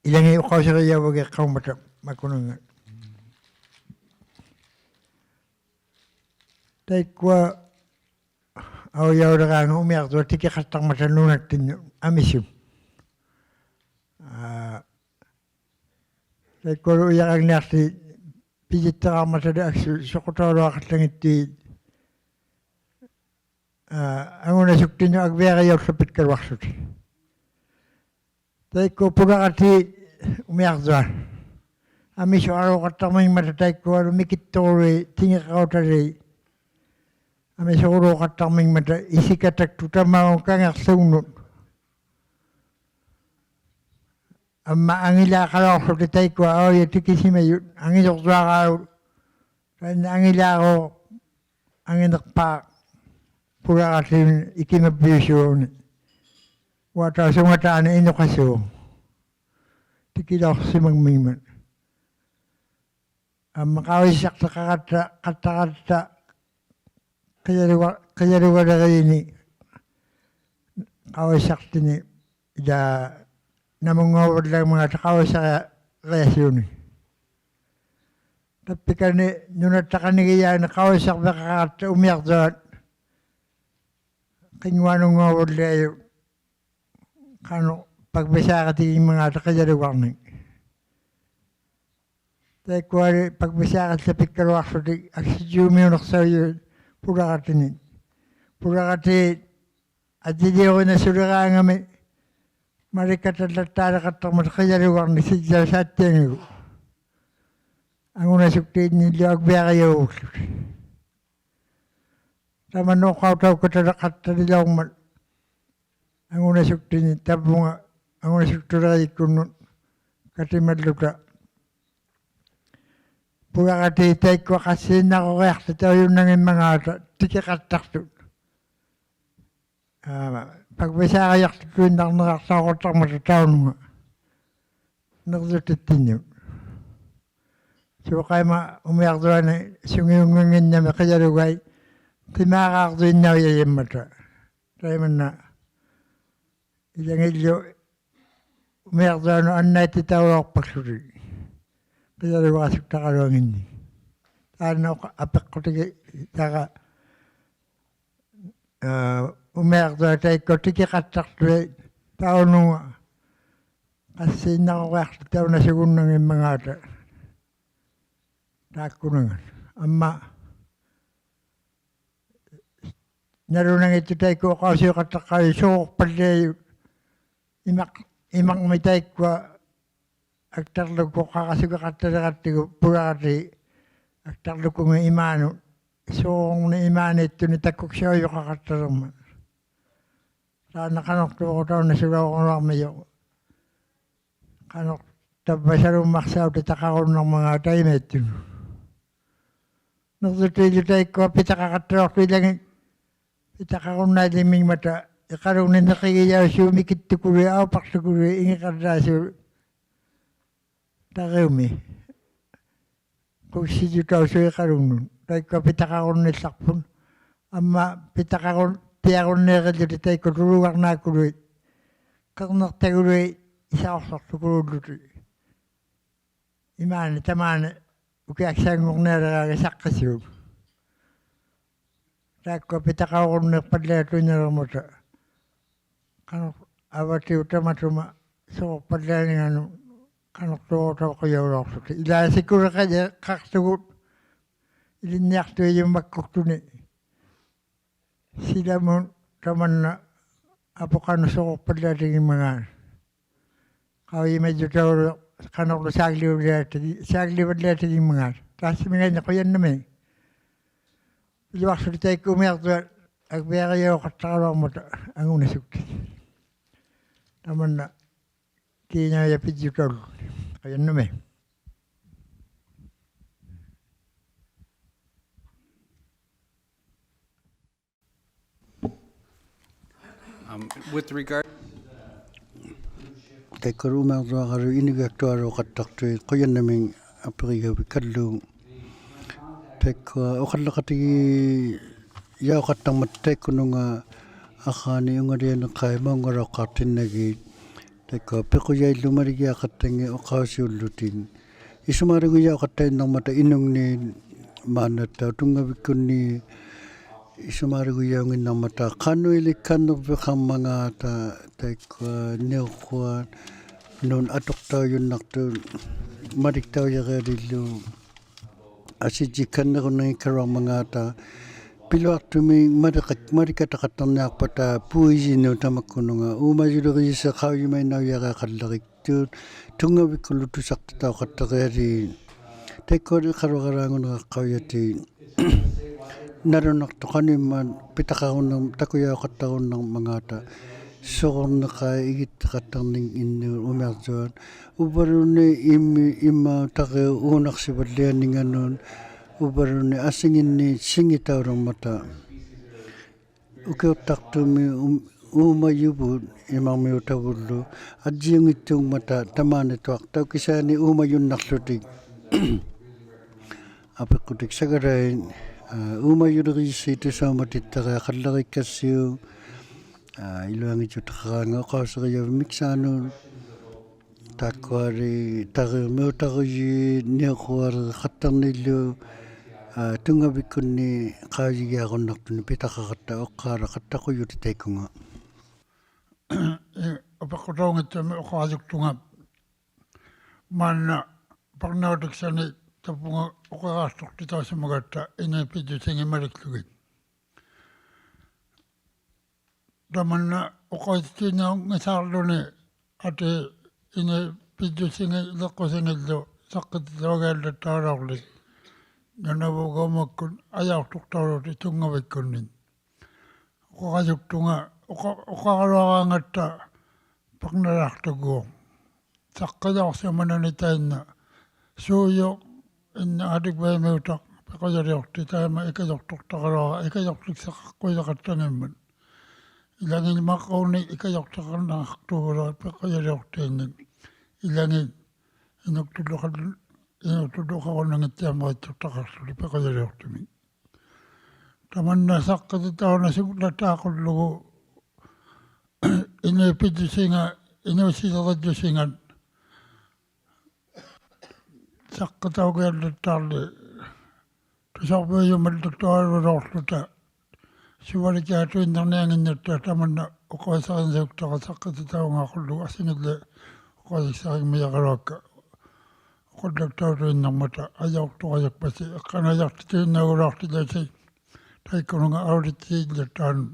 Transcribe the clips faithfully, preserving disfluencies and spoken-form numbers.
ilangit uqausirijauvagit qaumata makunanngat. Taikkua aujauliraangat umiaqtuat tikiqattarmata nunattinni amisut. Aa, taikkualu ujarangniaqti pijittirarmatali aksut suqutauluaqattanngittuit, aa, angunasuktinut agviarijaullapikkaluaqłutik. Taikkua pularatit umiaqtuat amisuqaluuqattarmingmata taikkualu mikitturuit tingiqautaliit amisuqaluuqattarmingmata isikataktut tamaunga kangiqłungnut. Amma angilaaqaluaqłutik taikkua auja tikisimajut angijuqtuaraalu taanna angilaaruuq anginiqpaaq pularatiuni ikimappiusuuni. Uatausungataanik inuqasuuq tikilauqsimangmingmat. Amma qaujisaqtiqaqatta, qattaqatta qijaluga-, qijalugalirini qaujisaqtini ilaa namungauvallangmangaata qaujisariasiuni. Tappikani nunattaqanigijaani qaujisarviqaqatta umiaqtuat qinnguanungauvalliajut qanuq pagvisaaqatigingmangaata qijalugarnik. Taikkuali pagvisaaqallapikkaluaqłutik aksijjuumiuniqsaujut pularatini. Pularatit ajjijiurinasurigaangami malikatalattaaliqattarmata qijalugarnik sijjausaattiangigut. Angunasuktiinnillu agviarijauvullutik. Tamanna uqautaukkataliqattalilaurmat angunasuktini tavvunga angunasuktulirijikkunnut katimalluta. Pularatit taikkua qassiinnaruriaqłutaujunnagimangaata tikiqattaqtut. Aa, pagvisaaqajaqłutuinnarniraqłauqattarmata taununga nirjutittinnut. Suuqaima umiaqtuani sungiunngannginnami qijalugai qimaaraaqtuinnaujajimmata. Taimanna ilangillu umiaqtuanut annaittitaulauqpakłutik qijalugaasuktaraluanginnik. Taanna uqa-, apiqqutigitara, aa, umiaqtuat taikkua tikiqattaqtut taununga qassiinnaruriaqłutaunasugunnangimmangaata taakkunangat. Amma nalunangittut taikkua uqausiuqattaqqaujut suruqpalliajut imaq-, imaqmi taikkua aktarlukkut qarasugiqattaliqattigu pularatit aktarlukkungit imaanut sururni imaaniittuni takkuksaujjuqaqattalirmat. Taanna qanuqtuurutaunasulaugaluarmajuq. Qanuq tavvasalummaqsautit taqarunnarmangaata imaittut. Nirjutiillu taikkua pitaqaqattalauqtut ilangit pitaqarunnailimmingmata iqalungni niqigijausuuq mikittukuluit aupaqtukuluit ingiqallaasuuq tariumi. Quksijjutausuuq iqalungnut. Taikkua pitaqarunnillaqput. Amma pitaqarun-, piarunniirillutik taikkua tulugarnaakkuluit qirniqtaguluit isauqłuqtukuluullutik. Imaani tamaani ukiaqsanngurniriraagit saqqisuut. Taikkua pitaqarunniiqpalliatuinnarmata. Qanuq avatiuq tamatuma suruqpallianinganut qanuqtuurutauqujaulauqłutik. Ilaa sikuriqajiqaqtugut ilinniaqtuijummakkuktuni. Silamut tamanna apuqanut suruqpalliatigingmangaat. Qaujimajjutaulu qanuqlu saaglivalliatigi-, saaglivalliatigingmangaat. Tassimiingainni qujannamiik. Iluaqłutik taikkua umiaqtuat agviarijauqattaraluarmata angunasuktit. Tamanna kiinaujapijjutaulu. Qujannamiik. Um, with regard Taikkualu umiaqtuaqalu inigiaqtualuuqattaqtut qujannamiik apirigavikkallugu. Taikkua uqallaqatigijauqattarmata taikkununga aqaani ungalianiqai maungalauqqaqtinnagiit. Taikkua piqujaillu maligiaqattanngit uqausiullutik. Isumaalugijauqattainnarmata inungniit maannattauq tunngavikkunniit isumaalugijaunginnarmata qanuilikkanniqviqarmangaata taikkua niuqquanut atuqtaujunnaqtut maliktaujaqialillu asijjikkannirunnanngikkaluarmangaata piluaqtumik maliqa-, malikataqattarniaqpata puijinut tamakkununga uumajulirijisi qaujimainnaujariaqallariktut tunngavikkullu tusaqtitauqattarialiit. Taikkuali iqaluaqalaanguniraqqaujatit. Nalunaqtuq qanuimmat pitaqarunnar-, takujauqattarunnarmangaata. Sururniqai igittiqattarninginnut umiarjuat. Uvvaluunniit immi-, immautariuq uunaqsivallianinganut. Uvvaluunniit asinginniit singitaulirmata. Ukiuqtaqtumi um-, uumajuvut imarmiutavullu ajjiunngittuungmata tamaanituaq taukisaani uumajunnaqłutik. Apiqqutik sagalait, aa, uumajulirijisi tusaumatittariaqallarikkassiuk, aa, iluangittutiqaraangat uqausirijavit miksaanut. Taikkuali tariumiutarujit niuqquariqattarnillu, aa, tunngavikkunni qaujigiarunnaqtuni pitaqaqatta uqqaalaqattaqujjutit taikkunga. Ii, apiqqutaunngittumik uqaasuktunga. Maanna parnautiksanik tapunga uqiraaqtuqtitausimagatta inuit pijjusingit maliklugit. Tamanna uqausittiinnaungisaarluni atii inuit pijjusingit iliqqusingillu saqqititaugiallattaalaurlik. Nunavugaumakkut ajauqtuqtaulutik tunngavikkunnit. Uqaasuktunga uqa-, uqaagaluaraangatta parnalaaqtuguuq. Saqqilauqsimanani tainna. Suujuq inna Aligvaimiutaq piqujaliuqti taima ikajuqtuqtaraluara ikajuqtiksaqaqquisaqattanngimmat. Ilangit marruunik ikajuqtiqarnaqtuullutik piqujaliuqtiinnik. Ilangit inuktullu qal-, inuktullu uqarunnanngittiammarittuqtaqaqłutik piqujaliuqtimik. Tamanna saqqititaunasulattaaqullugu inuit pijjusingat, inuit sisarijjusingat saqqitaugiallattaarli tusarviujumallattuarulauqłuta suvalikiaqtuinnarniannginnatta tamanna uqausarinasuktara saqqititaungaaqullugu asingilli uqausaringmijaraluakka. Uqullaktautuinnarmata ajauqtuqajukpasi iqqanajaqtituinnaugaluaqtilaisi taikkununga aulittiillattaanut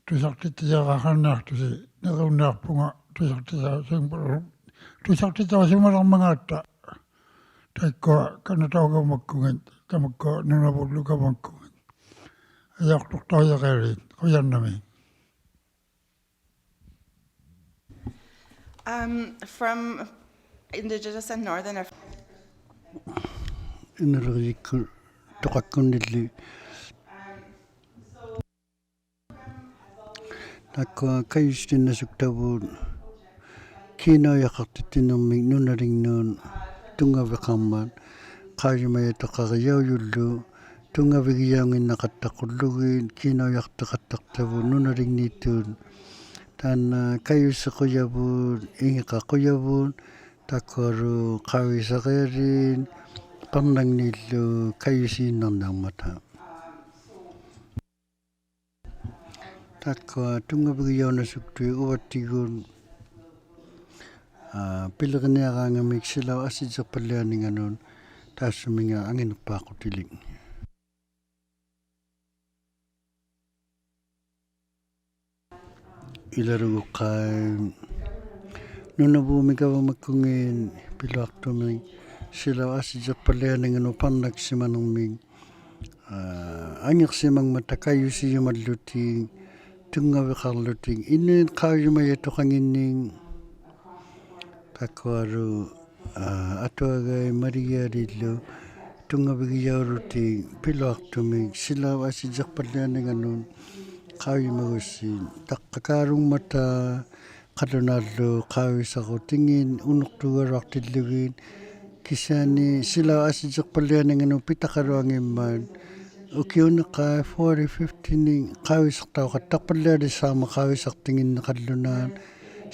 tusaqtittijaqaqarniaqtusi nirunniaqpunga tusaqtitausimalu-, tusaqtitausimalarmangaatta taikkua kanataugamakkunnit tamakkua nunavullugamakkunnit ajauqtuqtaujaqialiit qujannamiik. Um, from Indigenous and Northern Af- Inalirijikkut tuqakkunnilli. Taakkua kajusitinnasuktavut kiinaujaqaqtittinirmik nunalingnut tunngaviqarmat qaujimajatuqarijaujullu tunngavigijaunginnaqattaqullugit kiinaujaqtiqattaqtavut nunalingniittut. Taanna kajusiqujavut, ingiqaqujavut, taikkualu qauisarialiit parnangnillu kajusiinnarniarmata. Taakkua tunngavigijaunasuktuit uvattigut, aa, piliriniaraangamik silaup asijjiqpallianinganut taassuminga anginiqpaaqqutilik. Ilaluguqai Nunavummi gavamakkunngit piluaqtumik silaup asijjiqpallianinganut parnaksimanirmik, aa, angiqsimangmata kajusijumallutik tunngaviqarlutik inuit qaujimajatuqanginnik. Taikkualu, aa, atuagai maligialillu tunngavigijaulutik piluaqtumik silaup asijjiqpallianinganut qaujimagussi taqqakaalungmata qallunaallu qaujisarutingit unuqtugaluaqtillugit kisiani silaup asijjiqpallianinganut pitaqaluangimmat ukiuniqai forty fifty-nik qaujisaqtauqattaqpallialissaarmat qaujisaqtinginnik qallunaat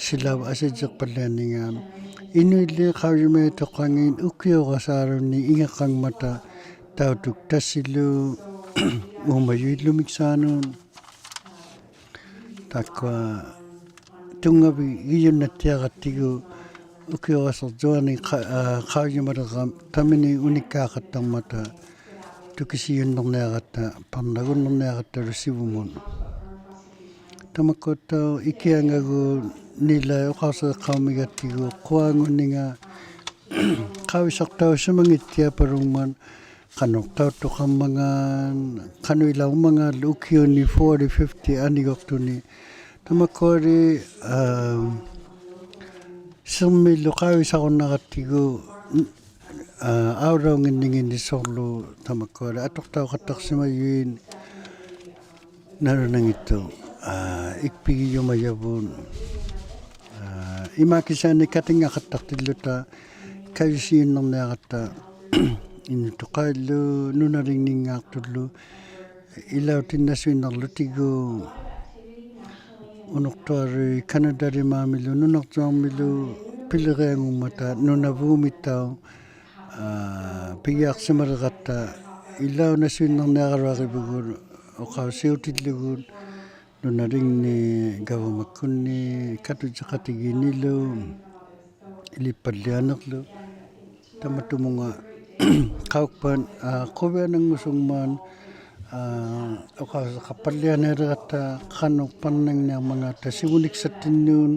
silaup asijjiqpallianinga. Inuilli qaujimaituqangit ukiuqasaaruni ingirrangmata tautuktassilu uumajuillumiksaanut. Taakkua tunngavigijunnattiarattigu ukiuqasaarjuani qa-, aa, qaujimalirami tamini unikkaaqattarmata tukisijunnarniaratta parnagunnarniarattalu sivumut. Tamakkuattauq ikiangagut nilai uqausiriqaumigattigu quanguninga qauisaqtausimangittiapalungmat qanuq tautuqarmangaat, qanuilaurmangaat ukiuni forty, fifty aniguqtuni. Tamakkuali, aa, sirmilu qauisarunnarattigu, aa, aulaunginninginni suurlu tamakkuali atuqtauqattaqsimajuit nalunanngittuq, aa, ikpigijumajavut. Aa, imaakisaanik katinngaqattaqtilluta kajusijunnarniaratta inutuqaillu nunalingningaaqtullu ilautinasuinnarlutigu unuqtualuit Kanatalimaamilu nunarjuarmilu piliriangungmata Nunavumittauq, aa, pigiaqsimaliratta ilaunasuinnarniaraluarivugut uqausiutillugut nunalingni gavamakkunni katujiqatigiinnilu ilippallianirlu. Tamatumunga qaukpat, aa, quvianangusungmat, aa, uqausiqaqpallianialiratta qanuq parnangniarmangaata sivuniksattinnut,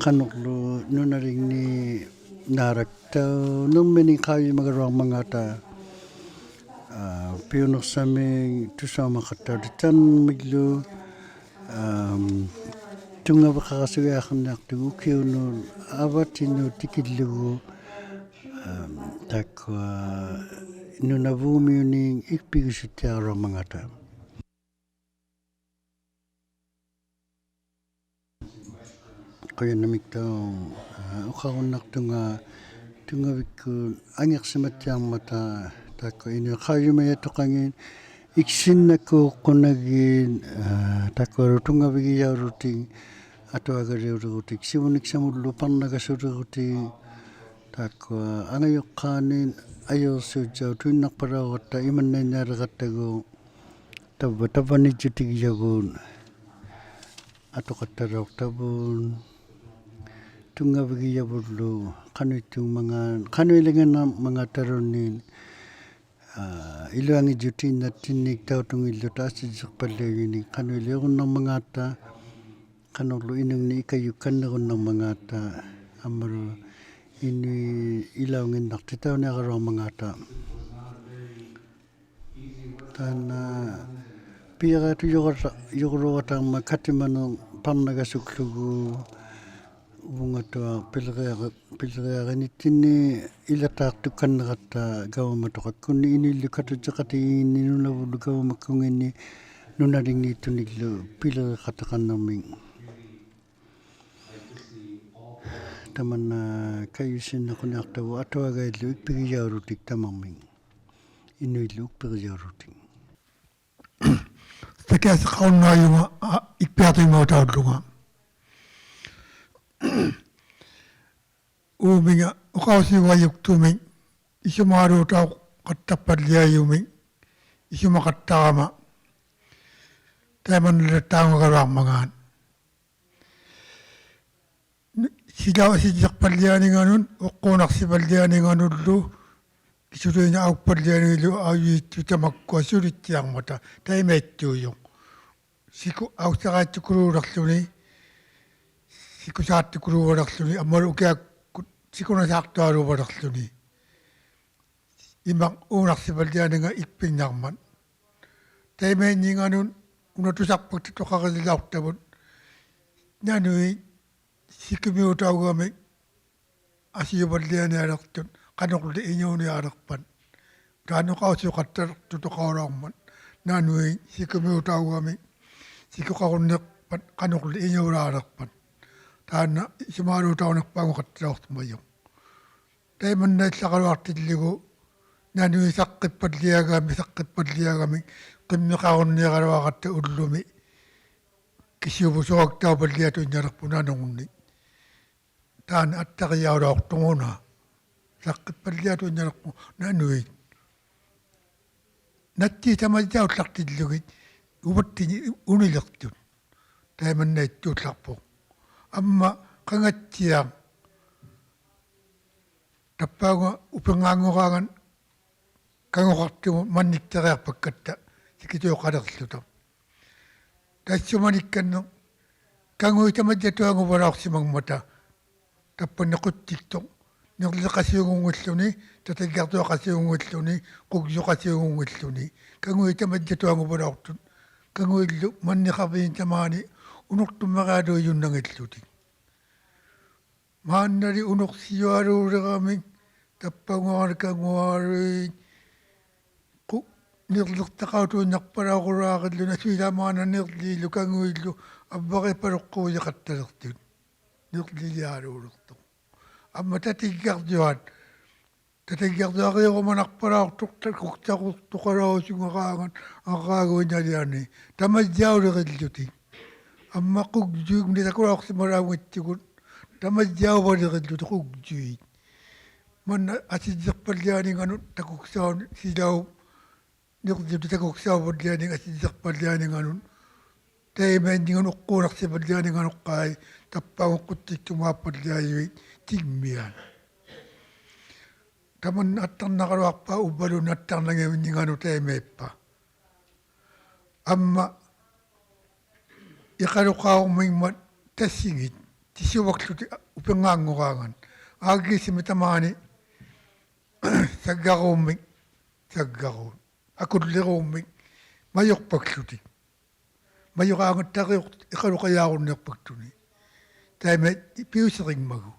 qanuqlu nunalingni naalaktaumirminik qaujimagaluarmangaata, aa, piunirsamik tusaumaqattaulitanmiglu, am, tunngaviqarasugiaqarniaqtugut ukiunut avatinut tikillugu, am, taakkua Nunavumiunik ikpigusuttiaraluarmangaata. Qujanarmiktauq, aa, uqarunnaqtunga tunngavikkut angiqsimattiarmata, taakkua inuit qaujimaituqangit iksinnakuuqunagit, aa, taakkualu tunngavigijaulutik atuagaliulirutik sivuniksamullu parnagasulirutik, taakkua angajuqqaanit ajuursuujautuinnaqpalauratta imannainnialirattagu tavva tavvanijjutigijavut atuqattalauqtavut tunngavigijavullu qanuittuungmangaat qanuilinganarmangaataluunniit, aa, iluangijjutiinnattinnik tautunngilluta asijjiqpalliajuinik qanuiliurunnarmangaatta qanuqlu inungnik ikajukkannirunnarmangaatta ammalu inuit ilaunginnaqtitauniaraluarmangaatta. Taanna piiriatujurata-, juruluratama katimanik parnagasuklugu uvungatuaq piliriari-, piliriarinittinni ilataaqtukanniratta gavamatuqakkunni inuillu katujiqatigiinni Nunavullu gavamakkunginni nunalingniittuniglu piliriqatiqannirmik. Tamanna kajusinnaquniaqtavut atuagaillu ikpigijaulutik tamarmik. Inuillu ukpirijaulutik. Takiasiqarunnaajunga, aa, ikpiatuimautaullunga. Uuminga uqausiujajuktumik isumaaluutauqattaqpalliajumik isumaqattarama taimanna ilattaungagaluarmangaat. Silaup asijjiqpallianinganut uqquunaqsipallianinganullu kisuliinnaq aukpallianilu aujittuq tamakkua sulittiarmata taimaittuujuq. Siku-, auksaqaittukuluulerluni, sikusaattukuluuvalerluni, ammalu ukiakkut sikunasaaqtualuuvalerluni. Imaq uunaqsipallianinga ikpinnarmat. Taimainninganut una tusaqpaktatuqarililauqtavut nanuit sikumiutaugamik asiupallianialiqtut qanuqli inuunialiqpat. Taanna uqausiuqattaqtutuqaulaurmat nanuit sikumiutaugamik sikuqarunniqpat qanuqli inuulaaliqpat. Taanna isumaaluutauniqpaungaqqattilauqsimajuq. Taimanna illaqaluaqtillugu nanuit saqqippalliagamik, saqqippalliagamik qimmiqarunniaraluaqatta ullumi ᑭᓲᕗᓱᕋᒃᑕᐅᐸᓪᓕᐊᑐᐃᓐᓇᕐᐳᖅ ᓇᓄᕐᓂᒃ. ᑖᓐᓇ ᐊᑦᑕᕆᔭᐅᓚᐅᖅᑐᖓ ᐅᓇ. ᓴᖅᑭᑉᐸᓪᓕᐊᑐᐃᓐᓇᕐᐳᖅ ᓇᓄᐃᑦ. ᓇᑦᑏᑦ ᑕᒪᔾᔭᐅᓪᓚᖅᑎᓪᓗᒋᑦ ᐅᕙᑦᑎᓐᓂ ᐅᓂᓕᖅᑐᑦ. ᑕᐃᒪᓐᓇᐃᑦᑑᓪᓚᖅᐳᖅ. ᐊᒻᒪ ᖃᖓᑦᓯᐊᖅ ᑕᑉᐸᐅᖓ ᐅᐱᕐᖔᙳᕌᖓᑦ ᑲᖑᖃᖅᑐᒧᑦ ᒪᓐᓂᒃᑕᕆᐊᖅᐸᒃᑲᑦᑕ ᓯᑭᑑᖃᓕᖅᖢᑕ. ᑕᐃᔅᓱᒪᓂᒃᑲᓐᓂᖅ ᑲᖑᐃᑦ ᑕᒪᔾᔭᑐᐊᖑᕙᓚᐅᖅᓯᒪᖕᒪᑕ ᑕᑉᐸᓐᓂᖁᑦᑎᒃᑐᖅ, ᓂᕐᓕᖃᓯᐅᖑᙱᓪᓗᓂ, ᑕᑕᔾᔭᕐᔪᐊᖃᓯᐅᖑᙱᓪᓗᓂ, ᖁᒡᔪᖃᓯᐅᖑᙱᓪᓗᓂ, ᑲᖑᐃᑦ ᑕᒪᔾᔭᑐᐊᖑᕙᓚᐅᖅᑐᑦ, ᑲᖑᐃᓪᓗ ᒪᓐᓂᖃᕐᕕᖕᓂᒃ ᑕᒫᓂ ᐅᓄᖅᑐᒻᒪᕆᐊᓘᔪᓐᓇᙱᓪᓗᑎᒃ. ᒫᓐᓇᓕ ᐅᓄᖅᓯᔪᐊᓘᓕᕋᒥᒃ ᑕᑉᐸᐅᖓ ᑲᖑᐊᓗᐃᑦ ᖁ-, ᓂᕐᓕᖅᑕᖃᐅᑐᐃᓐᓇᖅᐸᓚᐅᕈᓛᕆᓪᓗ ᓇᓱᐃᓛᒫᓐᓇ ᓂᕐᓖᓪᓗ ᑲᖑᐃᓪᓗ ᐊᕝᕙᕆᒃᐸᓗᖅᑰᔨᖃᑦᑕᓕᖅᑐᑦ. ᓂᕐᓕᓕᐊᓘᓕᖅᑐᖅ. ᐊᒻᒪ ᑕᑕᔾᔭᕐᔪᐊᑦ. ᑕᑕᔾᔭᕐᔪᐊᕆᐅᒪᓇᖅᐸᓚᐅᖅᑐᖅ ᑕᑯᒃᓴᕈᖅᑐᖃᓚᐅᖅᓱᖓᕌᖓᑦ ᐊᕐᕌᒍᐃᓐᓇᓕᐊᓂ. ᑕᒪᔾᔭᐅᓕᕆᓪᓗᑎᒃ. ᐊᒻᒪ ᖁᒡᔪᐃᒻᓂ ᑕᑯᓚᐅᖅᓯᒪᓚᐅᙱᑦᑐᒍᑦ. ᑕᒪᔾᔭᐅᕙᓕᕆᓪᓗᑎᒃ ᖁᒡᔪᐃᑦ. ᒪᓐᓇ ᐊᓯᔾᔨᖅᐸᓪᓕᐊᓂᖓᓄᑦ ᑕᑯᒃᓴᐅᓂ ᓯᓚᐅᑉ ᓂᕐᔪᑎ ᑕᑯᒃᓴᐅᕙᓪᓕᐊᓂᖓ ᐊᓯᔾᔨᖅᐸᓪᓕᐊᓂᖓᓄᑦ. ᑕᐃᒪᐃᓐᓂᖓᓄᑦ ᐅᖅᑰᓇᖅᓯᕙᓪᓕᐊᓂᖓᓄᖅᑲᐃ ᑕᑉᐸᐅᖓ ᖁᑦᑎᒃᑐᒫᑉᐸᓪᓕᐊᔪᐃᑦ ᑎᖕᒥᐊᑦ. ᑕᒪᓐᓇ ᐊᑦᑕᕐᓇᕋᓗᐊᖅᐸ ᐅᕝᕙᓘᓐᓃᑦ ᐊᑦᑕᕐᓇᙱᓐᓂᖓᓄᑦ ᑕᐃᒪᐃᑉᐸ. ᐊᒻᒪ ᐃᖃᓗᖃᐅᒻᒥᖕᒪᑦ ᑕᓯᖏᑦ ᑎᓱᕙᒃᖢᑎᒃ ᐅᐱᕐᖔᙳᕌᖓᑦ. ᐋᒡᒌᓯᒥ ᑕᒫᓂ ᓴᒡᒐᕈᒻᒥᒃ, ᓴᒡᒐᕈᒃ, ᐊᑯᓪᓕᕈᒻᒥᒃ ᒪᔪᖅᐸᒃᖢᑎᒃ. ᒪᔪᖅᑳᖓᑦᑕᕆᐅᖅ ᐃᖃᓗᖃᔮᕈᓐᓃᖅᐸᒃᑐᓂ. ᑕᐃᒪ ᐱᐅᓯᕆᖕᒪᒍ.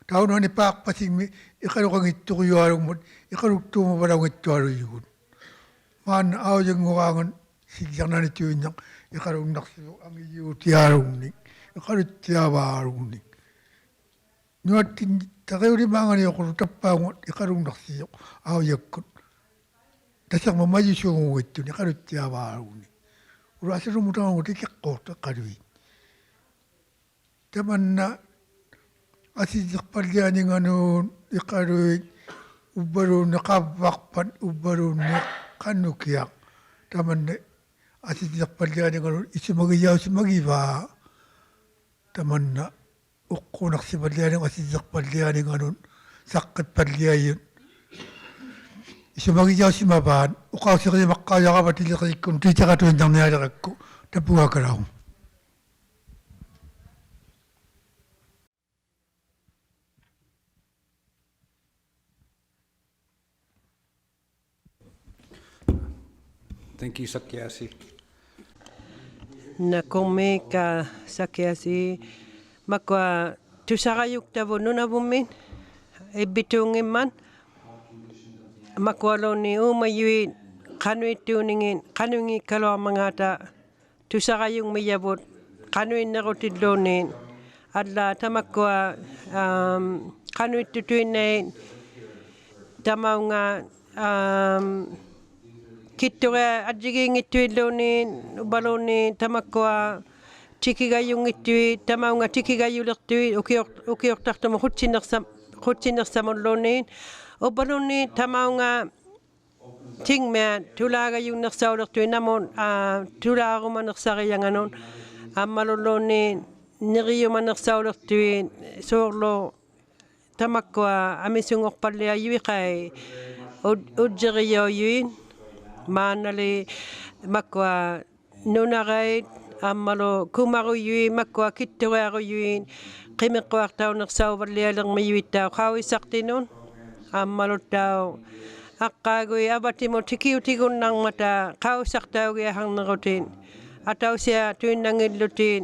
ᑕᐅᓇᓂ ᐹᖅᐸᓯᖕᒥ ᐃᖃᓗᖃᙱᑦᑐᕆᔪᐊᓘᒻᒪᑦ ᐃᖃᓗᒃᑑᒪᕙᓚᐅᙱᑦᑐᐊᓘᔪᒍᑦ. ᒫᓐᓇ ᐊᐅᔭᙳᕌᖓᑦ ᓯᒡᔭᕐᓇᓂᑐᐃᓐᓇᖅ ᐃᖃᓗᖕᓇᖅᓯᕗᖅ ᐊᖏᔪᑎᐊᓘᓐᓂᒃ, ᐃᖃᓗᑦᑎᐊᕚᓘᓐᓂᒃ. ᓄᐊᑦᑎᓐ-, ᑕᕆᐅᓕᒫᖓᓂᐅᖁᓗ ᑕᑉᐸᐅᖓ ᐃᖃᓗᖕᓇᖅᓯᔪᖅ ᐊᐅᔭᒃᑯᑦ. ᑕᓯᕐᒪ ᒪᔪᓲᖑᙱᑦᑐᓂ ᐃᖃᓗᑦᑎᐊᕚᓘᓐᓂᒃ. ᐅᓗ ᐊᓱᓗᒻᒧᑦ ᑕᒪᒍ ᑎᑭᖅᑰᖅᑐᖅ ᐃᖃᓗᐃᑦ. ᑕᒪᓐᓇ ᐊᓯᔾᔨᖅᐸᓪᓕᐊᓂᖓᓄᑦ ᐃᖃᓗᐃᑦ ᐅᕝᕙᓘᓐᓃᑦ ᖃᕝᕙᖅᐸᑦ ᐅᕝᕙᓘᓐᓃᑦ ᖃᓄᑭᐊᖅ. ᑕᒪᓐᓇ ᐊᓯᔾᔨᖅᐸᓪᓕᐊᓂᖓᓄᑦ ᐃᓱᒪᒋᔭᐅᓯᒪᒋᕚ. ᑕᒪᓐᓇ ᐅᖅᑰᓇᖅᓯᕙᓪᓕᐊᓂᖓ ᐊᓯᔾᔨᖅᐸᓪᓕᐊᓂᖓᓄᑦ ᓴᖅᑭᑉᐸᓪᓕᐊᔪᑦ. ᐃᓱᒪᒋᔭᐅᓯᒪᕚᑦ ᐅᖃᐅᓯᕆᔪᒪᖅᑲᐅᔭᕋᒪ ᑎᓕᕆᔨᒃᑯᓐ ᑎᑎᕋᑐᐃᓐᓇᕐᓂᐊᓕᕋᒃᑯ ᑕᑉᐸᐅᖓ ᑲᓚᐅ. Thank you, Sakiasi. ᓇᑯᕐᒦᒃ, ᐋ, ᓴᑭᐊᓯ, ᒪᑯᐊ ᑐᓴᕋᔪᒃᑕᕗᑦ ᓄᓇᕗᒻᒥ, ᐃᕝᕕᑑᙱᒻᒪᑦ, ᒪᑯᐊᓘᓐᓃᑦ ᐆᒪᔪᐃᑦ ᖃᓄᐃᑦᑑᓂᖏᑦ, ᖃᓄᐃᙱᒃᑲᓗᐊᕐᒪᖔᑕ ᑐᓴᕋᔪᖕᒥᔭᕗᑦ ᖃᓄᐃᓐᓂᕈᑎᓪᓘᓐᓃᑦ, ᐊᓪᓛᑦ ᑕᒪᒃᑯᐊ, ᐋᒻ, ᖃᓄᐃᑦᑐᑐᐃᓐᓇᐃᑦ ᑕᒪᐅᖓ, ᐋᒻ, ᑭᑦᑐᕆᐊᔾᔨᒌᙱᑦᑐᐃᓪᓘᓐᓃᑦ, ᐅᕝᕙᓘᓐᓃᑦ ᑕᒪᒃᑯᐊ ᑎᑭᒐᔪᙱᑦᑐᐃᑦ, ᑕᒪᐅᖓ ᑎᑭᒐᔪᓕᖅᑐᐃᑦ, ᐅᑭᐅᖅ-, ᐅᑭᐅᖅᑕᖅᑐᒧᑦ ᖁᑦᓯᓂᖅᓴ-, ᖁᑦᓯᓂᖅᓴᒧᓪᓘᓐᓃᑦ, ᐅᕝᕙᓘᓐᓃᑦ ᑕᒪᐅᖓ ᑎᖕᒥᐊᑦ ᑐᓛᒐᔪᓐᓂᖅᓴᐅᓕᖅᑐᐃᑦ ᓇᒧᑦ, ᐋ, ᑐᓛᕈᒪᓂᖅᓴᕆᔭᖓᓄᑦ, ᐊᒻᒪᓗᓪᓘᓐᓃᑦ ᓂᕆᔪᒪᓂᖅᓴᐅᓕᖅᑐᐃᑦ, ᓲᕐᓗ ᑕᒪᒃᑯᐊ ᐊᒥᓱᙳᖅᐸᓪᓕᐊᔪᐃᑦ ᖃᐃ ᐅᔾ-, ᐅᔾᔨᕆᔭᐅᔪᐃᑦ, ᒫᓐᓇᓕ ᒪᒃᑯᐊ ᓄᓇᕋᐃᑦ, ᐊᒻᒪᓗ ᑯᒪᕈᔪᐃᑦ, ᒪᒃᑯᐊ ᑭᑦᑐᕆᐊᕈᔪᐃᑦ, ᕿᒥᕐᕈᐊᖅᑕᐅᓂᖅᓴᐅᕙᓪᓕᐊᓕᕐᒥᔪᐃᑦᑕᐅᖅ ᖃᐅᔨᓴᖅᑎᓄᑦ, ᐊᒻᒪᓗᑦᑕᐅᖅ ᐊᕐᕌᒍᐃᑦ ᐊᕙᑎᒧᑦ ᑎᑭᐅᑎᒍᓐᓇᕐᒪᑕ ᖃᐅᔨᓴᖅᑕᐅᒋᐊᖃᕐᓂᕈᑎᒃ, ᐊᑕᐅᓯᐊᑐᐃᓐᓇᙱᓪᓗᑎᒃ,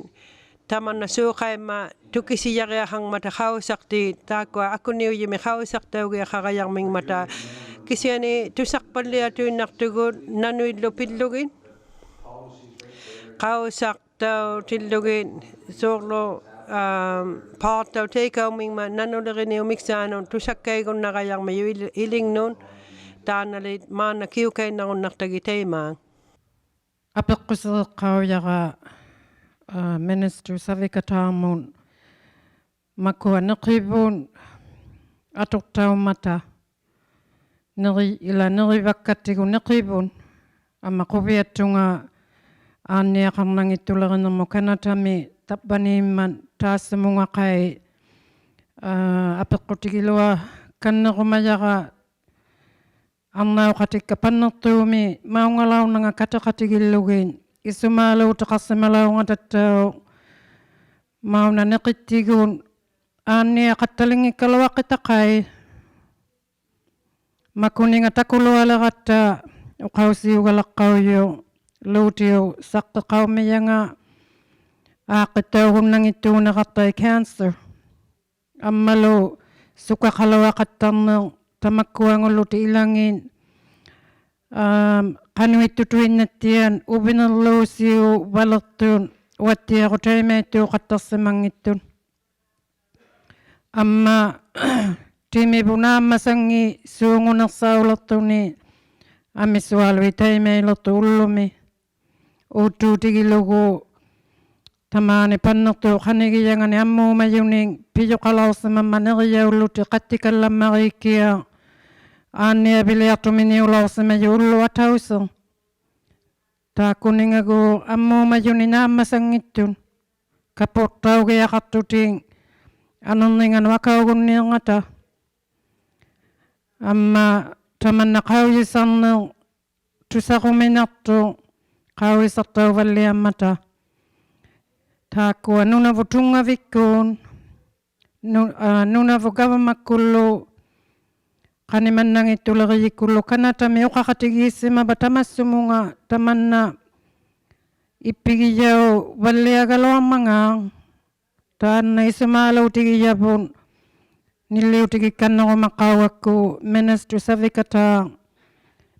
ᑕᒪᓐᓇ ᓲᖃᐃᒻᒪ ᑐᑭᓯᔭᕆᐊᖃᕐᒪᑕ ᖃᐅᔨᓴᖅᑏᑦ, ᑖᒃᑯᐊ ᐊᑯᓂᐅᔪᒥᒃ ᖃᐅᔨᓴᖅᑕᐅᒋᐊᖃᕋᔭᕐᒥᖕᒪᑕ. ᑭᓯᐊᓂ ᑐᓴᖅᐸᓪᓕᐊᑐᐃᓐᓇᖅᑐᒍᑦ ᓇᓄᐃᓪᓗ ᐱᓪᓗᒋᑦ. ᖃᐅᔨᓴᖅᑕᐅᑎᓪᓗᒋᑦ ᓲᕐᓗ, ᐋᒻ, ᐹᖅᑕᐅᑦ ᑕᐃᑲᐅᒻᒥᖕᒪᑦ ᓇᓄᓕᕆᓂᐅᑉ ᒥᒃᓵᓄᑦ ᑐᓴᒃᑲᐃᒍᓐᓇᕋᔭᕐᒥᔪᑦ ᐃᓕ-, ᐃᓕᖕᓄᑦ. ᑖᓐᓇᓕ ᒫᓐᓇ ᑭᐅᑲᐃᓐᓇᕈᓐᓇᖅᑕᒋᑦ ᑕᐃᒫᒃ. ᐊᐱᖅᑯᓯᕆᖅᑲᐅᔭᕋ aa, minister Savikataamut makua niqivut atuqtaummata, niri-, ilaa nirivakkatigut niqivut, amma quviattunga aanniaqarnanngittulirnirmut kanatami tavvaniimmat taassumunga qai, aa, apiqqutigiluakannirumajara arnauqatikka panniqtuumi maungalaurnanga katiqatigillugit isumaaluutiqarsimalaurngatattauq mauna niqittigut aanniaqattalinngikkaluaqtaqai. Makuninga takulualiratta uqausiugalaqqaujuq luutiup saqqiqaumijanga aaqqitaugunnanngittuuniqaqtai cancer. Ammalu sukaqaluaqattarniq tamakkuangullutik ilangit, aam, qanuittutuinnattiat uvinirluusiuvaliqtut uvattiarut taimaittuuqattaqsimanngittut. Amma timivut naammasanngisuunguniqsauliqtuni amisualuit taimailiqtut ullumi. Uuttuutigilugu tamaani panniqtuuq qanigijangani ammuumajunik pijuqalauqsimammat nirijaullutik qattikalammariikkiaq aanniaviliaqtuminiulauqsimajuq ullut atausiq. Taakkuningaguuq ammuumajunik naammasanngittuq kapuqtaugiaqaqtutik anirninganut akaugunniirngata. Amma tamanna qaujisarniq tusaruminaqtuq qaujisaqtauvalliammata. Taakkua Nunavut Tunngavikkut, nu-, aa, Nunavut gavamakkullu qanimannanngittulirijikkullu kanatami uqaqatigiissimavat tamassumunga tamanna ippigijauvalliagaluarmangaaq. Taanna isumaaluutigijavut nilliutigikkannirumaqaugakku minister Savikataaq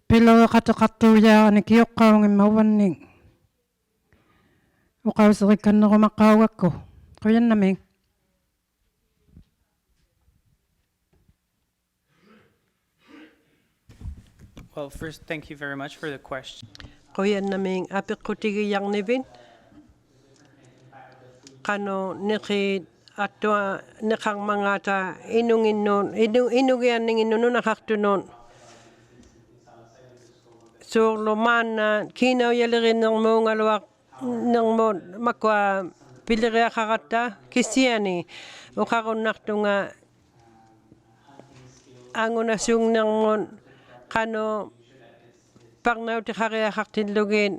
piliriqatiqaqtuujaarani kiuqqaunngimmat uvannik. Uqausirikkannirumaqaugakku. Qujannamiik. Well, first, thank you very much for the question. Qujannamiik apiqqutigijarnivit. Qanuq niqit attuaniqarmangaata inunginnut, inu-, inugianninginnut nunaqaqtunut. Suurlu maanna kiinaujalirinirmuungaluaq nirmut makua piliriaqaratta kisiani uqarunnaqtunga angunasuknirmut qanuq parnautiqariaqaqtillugit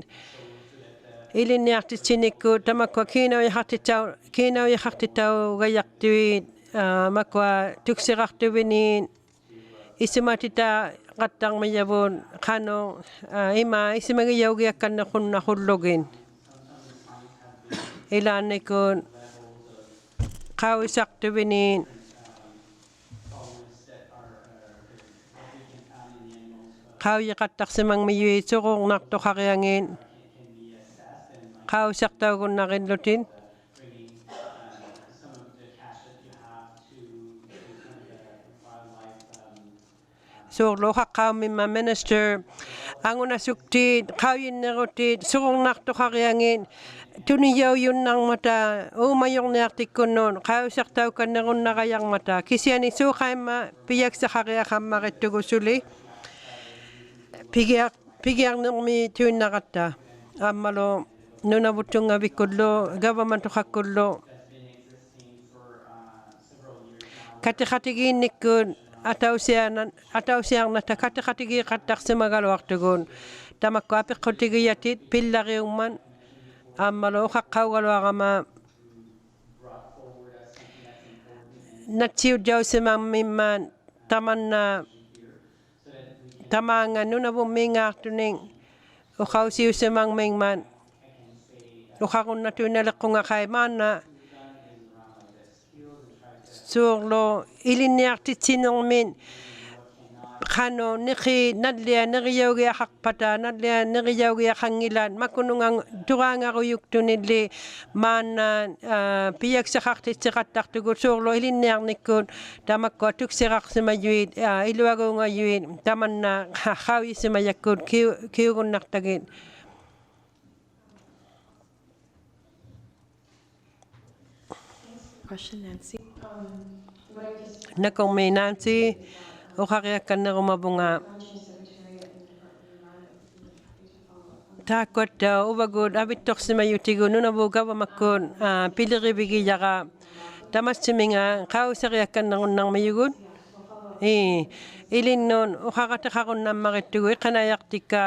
ilinniaqtitsinikkut tamakkua kiinaujaqaqtittau-, kiinaujaqaqtittaugajaqtuit, aa, makua tuksiraqtuvinit isumatitaqattarmijavut qanuq, aa, ima isumagijaugiakkanniqunnaqullugit. Ilaannikkut qaujisaqtuvinit qaujiqattaqsimangmijuit sururnaqtuqariangit qaujisaqtaugunnarillutit. Suurlu uqaqqaumimmat minister angunasuktit qaujinnirutit sururnaqtuqariangit tunijaujunnarmata uumajurniaqtikkunnut qaujisaqtaukannirunnarajarmata kisiani suuqaimma pijaksaqariaqammarittugut suli pigiaq-, pigiarnirmituinnaratta ammalu Nunavut Tunngavikkullu gavamatuqakkullu katiqatigiinnikkut atausiana-, atausiarnata katiqatigiiqattaqsimagaluaqtugut. Tamakkua apiqqutigijatit pillariungmat ammalu uqaqqaugaluarama natsiujjausimangmimmat tamanna tamaanga Nunavummiingaaqtunik uqausiusimangmingmat uqarunnatuinnaliqunga qai maanna suurlu ilinniaqtitsinirmit qanuq niqit nalliat nirijaugiaqaqpata nalliat nirijaugiaqanngilat makununga turaangarujuktunilli maanna, aa, pijaksaqaqtitsiqattaqtugut suurlu ilinniarnikkut tamakkua tuksiraqsimajuit, aa, iluaguungajuit tamanna qa-, qaujisimajakkut kiu-, kiugunnaqtagit. Nakurmiik Nancy, uqariakkannirumavunga. Taakkuattauq uvagut avittuqsimajutigut Nunavut gavamakkut, aa, pilirivigijara. Tamatsuminga qaujisariakkannirunnarmijugut. Ii, ilinnut uqaqatiqarunnammarittugut iqanaijaqtikka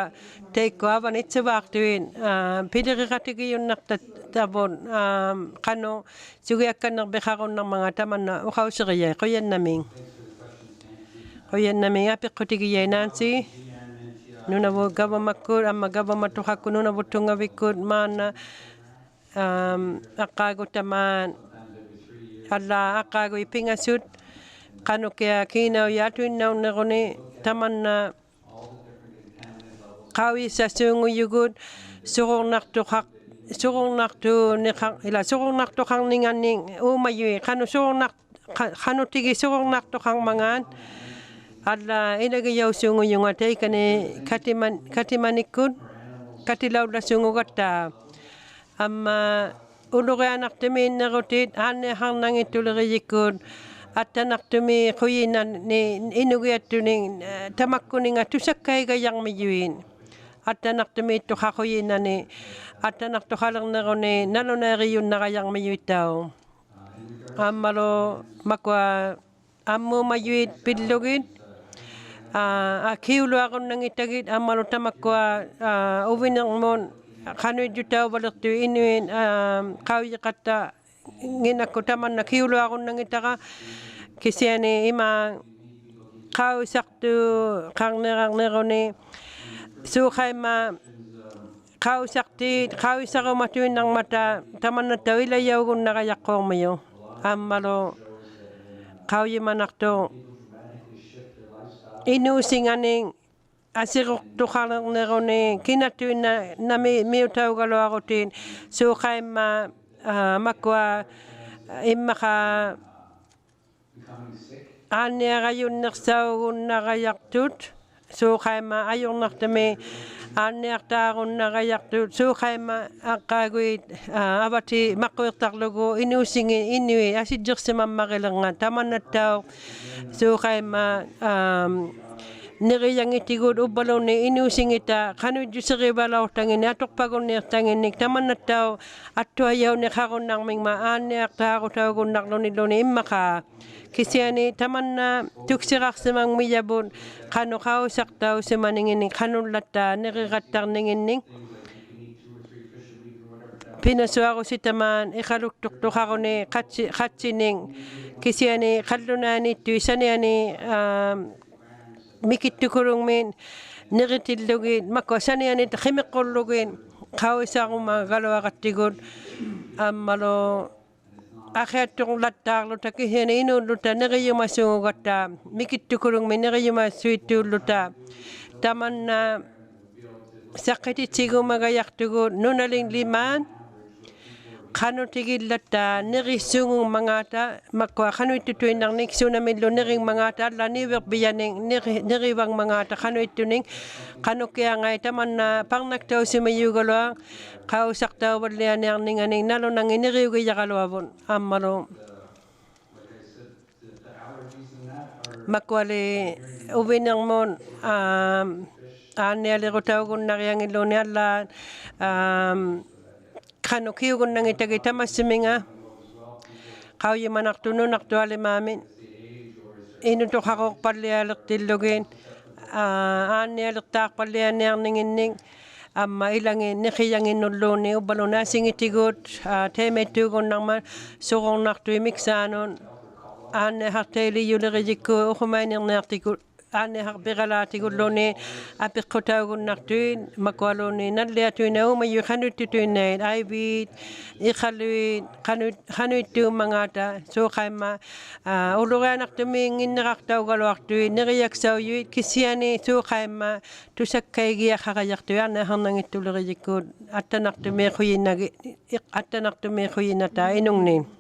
taikkua avani itsuvaaqtuit, aa, piliriqatigijunnaqtattavut, aa, qanuq sugiakkanniqpiqarunnarmangat tamanna uqausirijait. Qujannamiik. Qujannamiik apiqqutigijait Nancy. Nunavut gavamakkut amma gavamatuqakkut Nunavut Tunngavikkut maanna, aam, aqqaagut tamaat, allaat aqqaaguit pingasut, qanukiaq kiinaujatuinnauniruni tamanna qaujisasuungujugut, sururnaqtuqaq, sururnaqtuuniqaq, ilaa sururnaqtuqarninganni uumajuit, qanuq sururnaq-, qa-, qanuqtigit sururnaqtuqarmangaat, allaat ilagijausuungujunga taikani katiman-, katimanikkut, katilaullasuungugatta. Amma ulurianaqtumiinnirutit aanniaqarnanngittulirijikut, attanaqtumiit qujinani inugiattunik, aa, tamakkuninga tusakkaigajarmijuit. Attanaqtumiittuqaq qujinani, attanaqtuqalirniruni nalunairijunnaqijarmijuittauq. Ammalu makua ammuumajuit pillugit, aa, aa, kiuluarunnanngitagit ammalu tamakkua, aa, uvinirmut qanuijjutauvaliqtuit inuit, aa, qaujiqattanginnakkut tamanna kiuluarunnanngitara, kisiani imaak qaujisaqtuqarnirarniruni, suuqaimma qaujisaqtiit, qaujisarumatuinnarmata tamannattauq ilajaugunnarajaqqurmijut. Ammalu qaujimanaqtuq inuusinganik asiruqtuqalirniruni kinattuinnaq nami-, miutaugaluarutit, suuqaimma, aa, makua immaqa aanniarajunniqsaugunnarajaqtut, suuqaimma ajurnaqtumi aanniaqtaarunnarajaqtut, suuqaimma aqqaaguit, aa, avati maqquiqtaqlugu inuusingit inuit asijjiqsimammarilirngat tamannattauq, suuqaimma, aam, nirijangitigut uvvaluunniit inuusingitta qanuijjusirivalauqtanginnik atuqpagunniiqtanginnik tamannattauq attuajauniqarunnarmingmat aanniaqtaarutaugunnarluniluunniit immaqa. Kisiani tamanna tuksiraqsimangmijavut qanuq qaujisaqtausimaninginnik, qanullatta niriqattarninginnik. Pinasuarusi tamaat iqaluktuqtuqaruni qatsi-, qatsinik, kisiani qallunaaniittut saniani, aa, mikittukulungmit niritillugit, makua saniani qimiqqullugit, qaujisarumagaluaqattigut, ammalu aqiatturlattaarluta kisiani inuulluta nirijumasuungugatta, mikittukulungmit nirijumasuittuulluta. Tamanna saqqititsigumagajaqtugut nunalingli maat, qanuqtigillatta nirisuungungmangaata, makua qanuittutuinnarnik sunamillu niringmangaata, allaat niuviqvijanik niri-, nirivangmangaata qanuittunik, qanukiaqngait tamanna parnaqtausimajugaluaq, qaujisaqtauvallianiarninganik nalunangit niriugijaraluavut, ammalu makuali uvinirmut, aam, aannialirutaugunnarianngilluunniit allaat, aam, qanuq kiugunnanngitagit tamatsuminga, qaujimanaqtuq nunaqtuq alimaamit, inutuqaruuqpallialiqtillugit, aa, aannialiqtaaqpallianiarninginnik, amma ilangit niqijanginnulluunniit uvvaluunniit asingitigut, aa, taimaittuugunnarmat, sururnaqtuit miksaanut, aanniaqaqtailijulirijikkut, uqumainirniaqtigut, aanniaqaqpiralaatigulluunniit apiqqutaugunnaqtuit, makualuunniit nalliatuinnait uumajuit qanuittutuinnait, aiviit, iqaluit, qanu-, qanuittuummangaata, suuqaimma, aa, ulurianaqtumiinnginniraqtaugaluaqtuit, nirijaksaujuit, kisiani suuqaimma tusakkaigiaqaqajaqtuit, aanniaqarnanngittulirijikut, attanaqtumiiqujinagi-, iq-, attanaqtumiiqujinata inungnik.